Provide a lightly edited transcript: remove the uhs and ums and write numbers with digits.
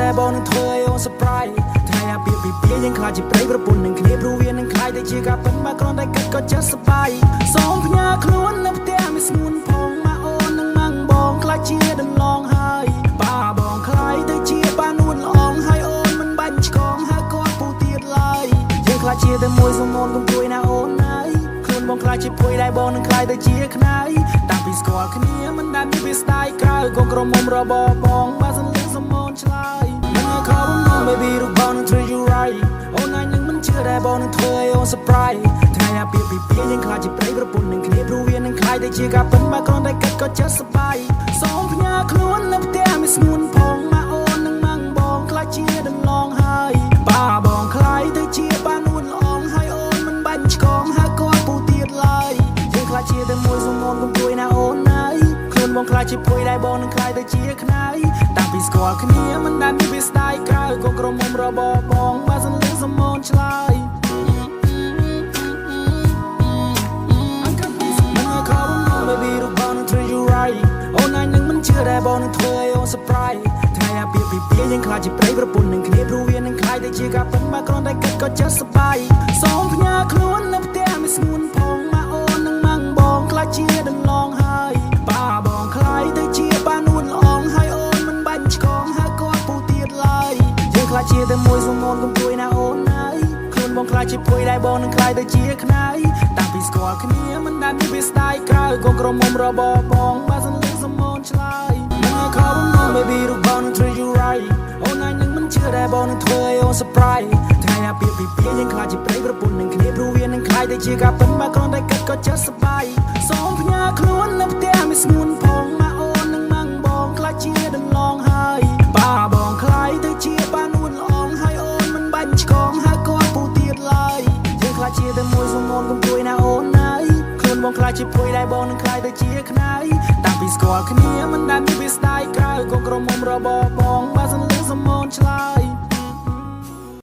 ដែលបងនឹងធ្វើឲ្យអូន surprise ថ្ងៃអាពាហ៍ពិពាហ៍យើងខ្លាចជាប្តីប្រពន្ធនឹងគ្នាព្រោះវានឹងខ្លាចទៅជាការពិតបើគ្រាន់តែគិតក៏ចិត្តសប្បាយសូមផ្ញើខ្លួននៅផ្ទះមិនស្ងួនផងម៉ាអូននឹងម៉ាំងបងខ្លាចជាដន្លងហើយបាបងខ្លាយទៅជាបានួនល្អងហើយអូនមិនបាញ់ឆ្កងហើយគាត់ពូទៀតឡើយយើងខ្លាចជាតែមួយសូមអូនកុំព្រួយណាអូនណាយខ្លួនបងខ្លាចជាភួយដែលបងនឹងខ្លាយទៅជាខ្នើយតាំងពីស្គាល់គ្នាមិនដែលមានវាស្ដាយក្រៅកងក្រមុំរបបងបើសន្លឹងសំអូនឆ្លើយមិនឲ្យខំបំ baby រូបបងនឹង treat you right អូនឯងនឹងមិនជឿដែលបងនឹងធ្វើឲ្យអូន surprise ថ្ងៃអាពាហ៍ពិពាហ៍យើងខ្លាចជាប្តីប្រពន្ធនឹងគ្នាព្រោះវានឹងខ្លាចទៅជាការពិតបើគ្រាន់តែគិតក៏ចិត្តសប្បាយសូមផ្ញើខ្លួននៅផ្ទះមិនស្ងួនផងម៉ាអូននឹងម៉ាំងបងខ្លាចជាដន្លងហើយបាបងខ្លាយទៅជាបានួនល្អងហើយអូនមិនបាញ់ឆ្កងហើយគាត់ពូទៀតឡើយយើងខ្លាចជាតែមួយសូមអូនកុំព្រួយណាអូនណាយខ្លួនបងខ្លាចជាភួយដែលបងនឹងខ្លាយទៅជាខ្នើយតាំងពីស្គាល់គ្នាមិនដែលមានវាស្ដាយក្រៅក៏ក្រមុំរបបងបើសន្លឹងសំអូនឆ្លើយ មិនឲ្យខំបំ baby រូបបងនឹង treat you right អូនឯងនឹងមិនជឿដែលបងនឹងធ្វើឲ្យអូន surprise ថ្ងៃអាពាហ៍ពិពាហ៍យើងខ្លាចជាប្តីប្រពន្ធនឹងគ្នាព្រោះវានឹងខ្លាចទៅជាការពិតបើគ្រាន់តែគិតក៏ចិត្តសប្បាយសូមផ្ញើខ្លួននៅផ្ទះមិនស្ងួនផងម៉ាអូននឹងម៉ាំងបងខ្លាចជាដន្លងហើយបាបងខ្លាយទៅជាបានួនល្អងហើយអូនមិនបាញ់ឆ្កងហើយគាត់ពូទៀតឡើយយើងខ្លាចជាតែមួយសូមអូនកុំព្រួយណាអូនណាយខ្លួនបងខ្លាចជាភួយដែលបងនឹងខ្លាយទៅជាខ្នើយតាំងពីស្គាល់គ្នាមិនដែលមានវាស្ដាយក្រៅក៏ក្រមុំរបបងបើសន្លឹងសំអូនឆ្លើយមិនឲ្យខំបំ baby រូបបងនឹង treat you right អូនឯងនឹងមិនជឿដែលបងនឹងធ្វើឲ្យអូន surprise ថ្ងៃអាពាហ៍ពិពាហ៍យើងខ្លាចជាប្តីប្រពន្ធនឹងគ្នាព្រោះវានឹងខ្លាចទៅជាការពិតបើគ្រាន់តែគិតក៏ចិត្តសប្បាយសូមផ្ញើខ្លួននៅផ្ទះមិនស្ងួនផងម៉ាអូននឹងម៉ាំងបងខ្លាចជាដន្លងហើយបាបងខ្លាយទៅជាបានួនល្អងហើយអូនមិនបាញ់ឆ្កងហើយគាត់ពូទៀតឡើយយើងខ្លាចជាតែមួយសូមអូនកុំព្រួយណាអូនណាយខ្លួនបងខ្លាចជាភួយដែលបងនឹងខ្លាយទៅជាខ្នើយតាំងពីស្គាល់គ្នាមិនដែលមានវាស្ដាយក្រៅក៏ក្រមុំរបបងបើ